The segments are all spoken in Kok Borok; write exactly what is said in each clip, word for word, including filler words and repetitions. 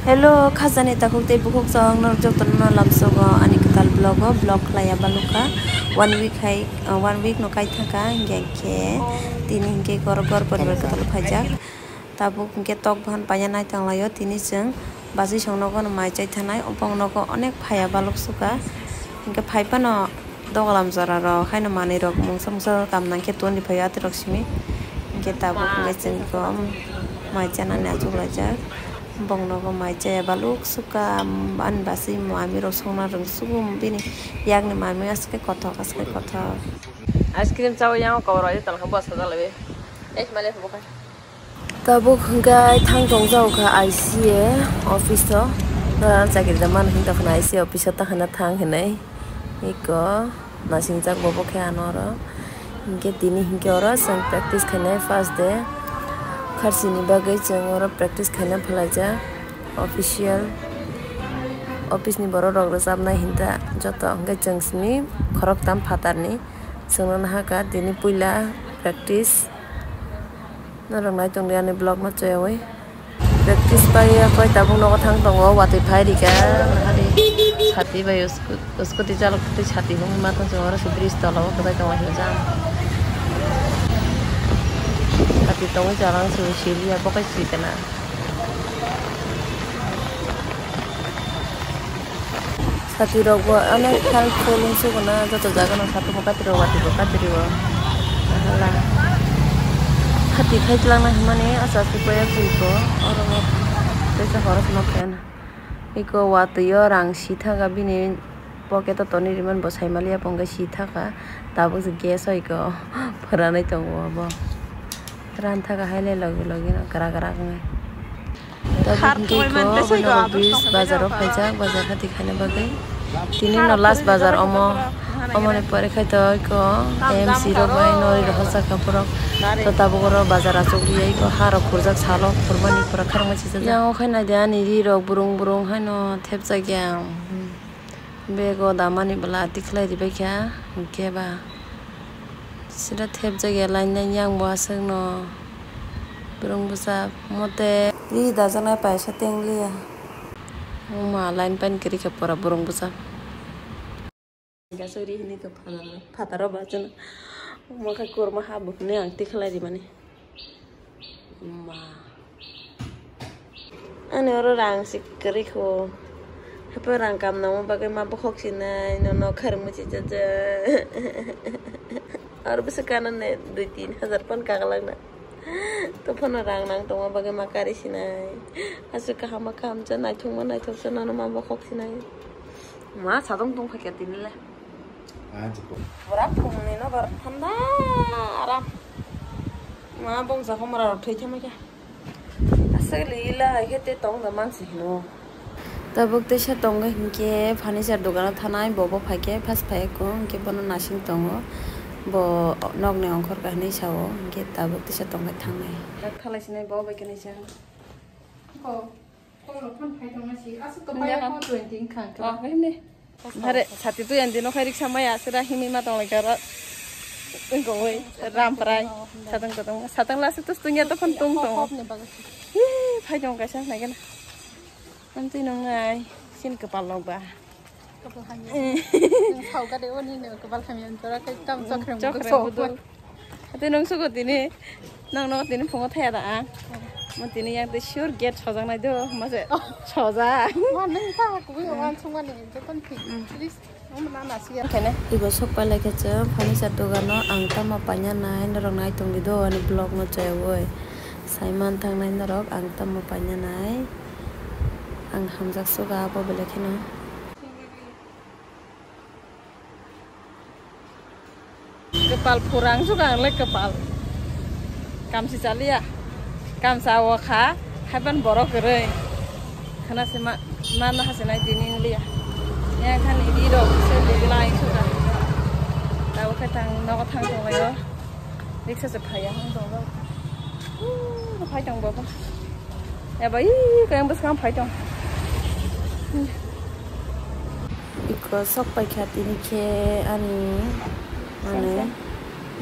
Hello, khajani takhuk tei bukhuk chwng norok jotono lamsogo ani kwtal vlog o vlog khlaiya balukha. One week hai, uh, one week no kaithaka, hinkhe khe tini hinkhe gor gor poribar kwtal phaijak. Tabuk hinkhe tok bahan paina nai tonglaio, tini chwng bachwi song nogo no mai chai thanai, obong nogo onek phaiya baluk sukha. Hinkhe phai phano dogalam jora rok haino manwi rok mungsa mungsa kam nang khe toni phaio ati rok simi. Hinkhe tabuk hinkhe chwng ko mai chanani achuk laijak. Bong nogo mai chaya baluk sukha, ani basi mami rok songna rwng sugu bini yakni mami aske kothok aske kothok. Ice cream chawi yang kobor rok tong kha bwsa jalaiwi. Tabuk hwnkhe thang tong jao kha I C A office o. Norok chakri da mano hinwi tongkha I C A office o ta hwnna thang hinwi. Eko nasingjak bo bo khe ano oro. Hinkhe tini hinkhe oro chwng practice khainai first day. Kharchini bagwi chwng oro practice khaina phalaijak. Official office ni borok rok rwchapnai hinta joto hinkhe chwng simi khoroktham phatarni. Chwngno nahakha tini puila practice. Norok nai tongdi ani vlog no choyawi. Practice pai ya koi tabuk nogo thang tongo watwi phai rikha. Sati bai sku-, scooty chalok tei sati hwnwi ma tong oro se bridge tola o kwtai tongo hwnjak. Sati tongwi jalang se sili ya bokai sitena. Sati rok bo onek helpful wngsugo na joto jaga no sati bo katri o watwi bo katri o. Hala hati khai twlang na himani asa se koya pui ko oro no tesa horo se no khen. Iko watwi o rang si thaga bini pocket o tonwi rimani bo sai maliya bo hwnkhe si thaga tabuk se gas o iko phuranwi tongo bo ran thaga hai le logi logi no gra gra wngwi. Tabuk hwnkhe iko obo nogo bridge bazar o phaijak, bazar hati khaina bagwi. Tini no last bazar omo, omo ni pore khai to iko M C rok bai nori rok hochak kha borok. To tabuk oro bazar achuk ya iko ha rok khurjak salo khurmani pura kharma sijak. Yang o khai nai de ani ri rok burung burung haino thepjak ya. Bego damani bwla tikhlai ribaikha, hinkhe ba sida thepjak ya lainai yang bo aswkno. Burung bwsa mote ri dajaknai paisa tengliya. Wngma line pain kwrwikha pura burung bwsa. Gasuri hinwi tong phataro, phataro bachano. Omo khe kurma ha buphini ang tikhlai rimani. Ma. Ani oro rang si kwrwi kho. Hape rang kam nangma bagwi ma bokhok sinai, nono kharmwi si jaja. Aro bwswk kanane dui tin hajar pon kaglak na. To phano rang nang tongma bagwi ma kari sinai. Aswk kaham ma kaham cha, naithok ma naithok cha, nono ma bokhok sinai. Ma sadong tong phakya tini le. Pura phungni no bar thanda aram. Ma bong jaga mora rok thwi thama kya. Aswk lila hai khe te tong da man si hino. Tabuk teisa tongo hinkhe furniture dogano thanai bobo phaikhe first phaikhe hinkhe bono nasing tongo. Bo nokni ongkhor kahinwi sao hinkhe tabuk teisa tongkhe thangnai. Dak thalai sinai bo bai khe naisa. Ko. Hare sati tu yang dino khai riksa maya sira himi ma tong lai kara. Ingkoi ramprai satang kotong satang lasi tu stunya to kon tung tong. Hi phai tong kaisa nai gana. Amtwi nong ngai sin kepal log ba. Kepal hamya. Nang sao ka de oni ne kepal hamya tora kai tam chokre mudul. Ate nung sugo tini, nang no tini phungo thaya da ang. Mo tini yang te sure gate sojak nai do, mo se sojak. Ma nung ta kuwi wan sung mani joton thik. Please, mo na na siya. Ibo sok pai lai khe chwng furniture dogano ang tamo paina nai norok nai tong di do ani vlog no chayawoi. Sai man thang nai norok ang tamo paina nai. Ang hamjak suga abo belai kheno. Kepal phurang suka ang le kepal. Kamsi chaliya. Kamsa o kha, haiban borok kwrwi. Khana se ma, ma na hase nai tini liya. Ya khani ri rok se lugla ai suka. Tabo khe thang nogo thang tong laio. Riksa se phaiya hang tong laio. Phai tong baba. Ya bai kayang bwskang phai tong. Iko sok paikha tini khe ani mane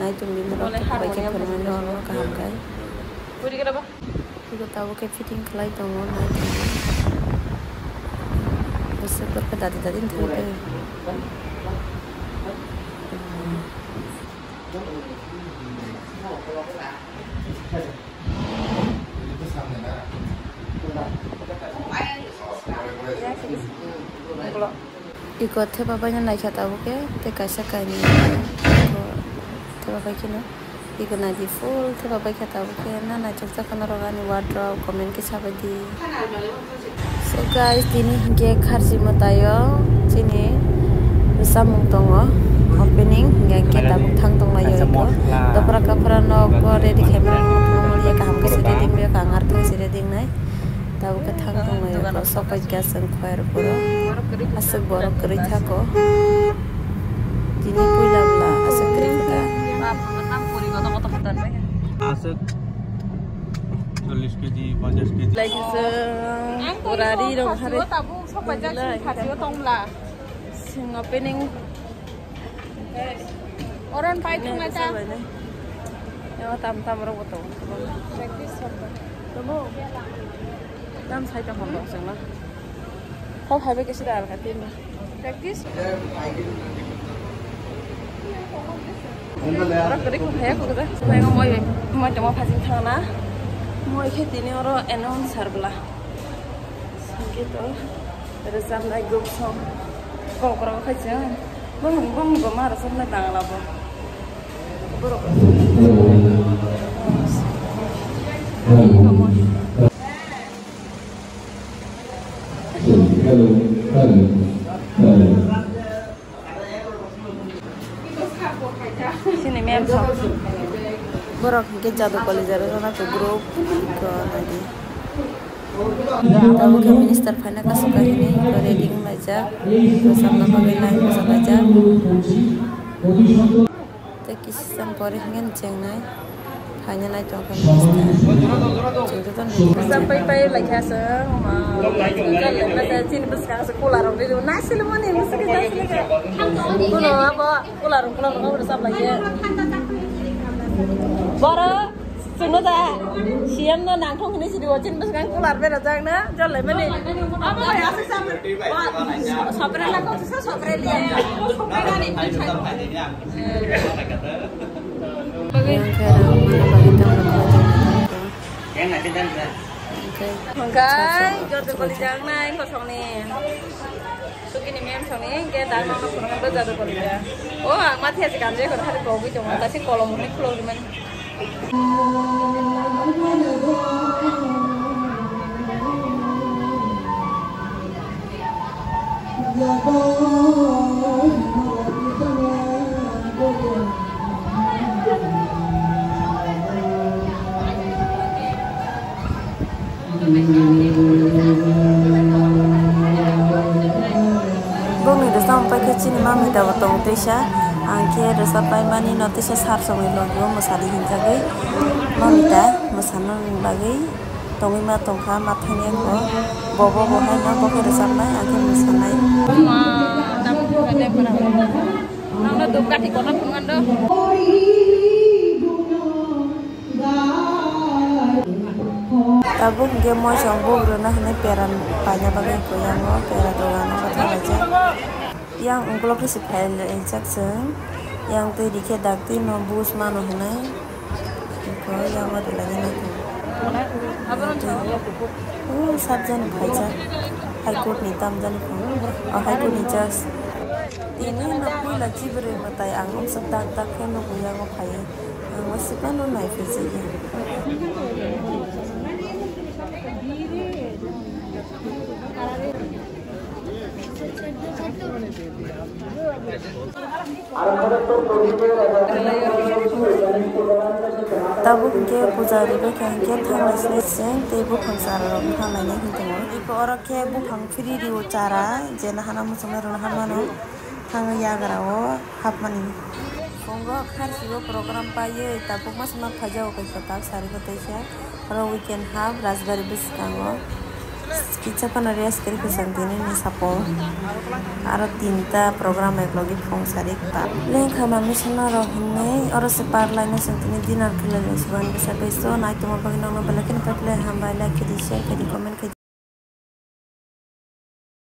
naitung bini rok thok bai khe phwrwngmani norok kaham khai. Iko tabuk khe fitting khlai tongo naitung. Dadi dadi thangwi tong. Iko thepa baino naikha tabuk khe, tei kaisa kainwi iko thepa bai kheno. Iko naidi full thepa bai khe tabuk khe na naithok jak kha norok ani wardrobe, comment khe sabai di. So guys, tini hinkhe kharchi mwtaio chini samung tongo, opening hinkhe tabuk thang tonglaio iko. Dopra kaphra nok bo ready khaimani, kaham khe se ready wngya, ang arthang se ready wngnai. Tabuk khe thang tonglaio iko, sok paikha chwng khoyar phuru. Aswk borok kwrwi thako. Tini puila bwla aswk kwrwi kha. Aswk chollish kg, ponchash kg. Lai kisa pura ri rok hari. Sing opening. Oron pai thung na cha. Yang tam tam rok bo tongo. Tam sai ta hon rok sengla. Hok hai bai kisa da alka tin. Practice. Oro kwrwi kok hai kok da. Mai mo moi moi tongma phasing thangna. Moi khe tini oro announcer bwla. Singkhe to rwchapnai group song. Kokborok khai chwng. Bong bong bo ma rwchapnai Bangla bo. Borok. Hello, hello, hello. Sini ma'am song. Borok hingke Jadu College aro jana to group ko nadi. Tamo khe minister phaina kasu kahini ko ready wnglaijak. Ko samna bagwi line bwchalaijak. Tei kisisang pore hingke chengnai. Phaina nai tongkha minister. Chwng joto nai. Sa pai pai lai kha sa, ma, chini bwskang sa kula rok ri, na sile mani, na sile, na sile. Kuno abo kula rok, kula rok abo sa pai ye. Boro, chwngno da, C M no nangthong hinwi sidi o, chini bwskang kula rok berajak na, jol lai mani. Abo bai aswk sa, wa, sopre na kok sa, sopre liya. Sopre na ni. Hwnkhe jor jor koli jak nai kosong ni. Sugini mem song ni hwnkhe dang nang phunukgo jor jor koli jak. O ang ma thia se kanjai kono hade kogwi tongo ta se kolom hwnwi khulok rimani. Bongni rwchapmung paikhe chini mamita bo tongo teisa, ang khe rwchap paimani no teisa sir songni logi o mwsadi hinjagwi mamita mwsana bagwi. Tongwi ma tongkha, ma thangya kho. Bobo bo haino bo khe rwchapnai, ang khe mwsanai. Ma, tabuk khe kate pora. Ang no duk kati kono phungan do. Tabuk hwnkhe moisong buk rwna hwnwi pera paina bagwi koi yango, pera dogano kotha kaijak. Yang ukulok khe se phaijak chwng. Yang twi rikhe dak twi no bus mano hwnwi. Iko yang ma dulai ni nai. Oh, sat jani phaijak. High Court ni tam jani phang. Oh, High Court ni judge. Tini no puila chibrwi mwtai ang umsuk dak dak khe nugo yango phaiwi. Ang uansukma no nai phaijak ya. Tabuk hwnkhe puja ribai kha hwnkhe thanglai se chwng tei buphang chara rok wngkha nainai hwn tongo. Iko oro khe buphang phiri rio chara je nahana muchungma rwna hamano thangwi yagra o hapmani. Phungo kharchi o program paiwi tabuk masa ma phaijao kaisa tak sari bo teisa. Oro we can have Rajbari bwskango. Kisa phano rest kwrwi kwchang tini ni sapo. Aro tinta program eklogi phung sari kwtal. Lengkha mami sana rok hinwi oro se parlaino chwng tini dinner khlai lai se uan bwsa bai so nai tongma bagwi nokno belai kheno paiphlai hambai like khe di share khe di comment khe di.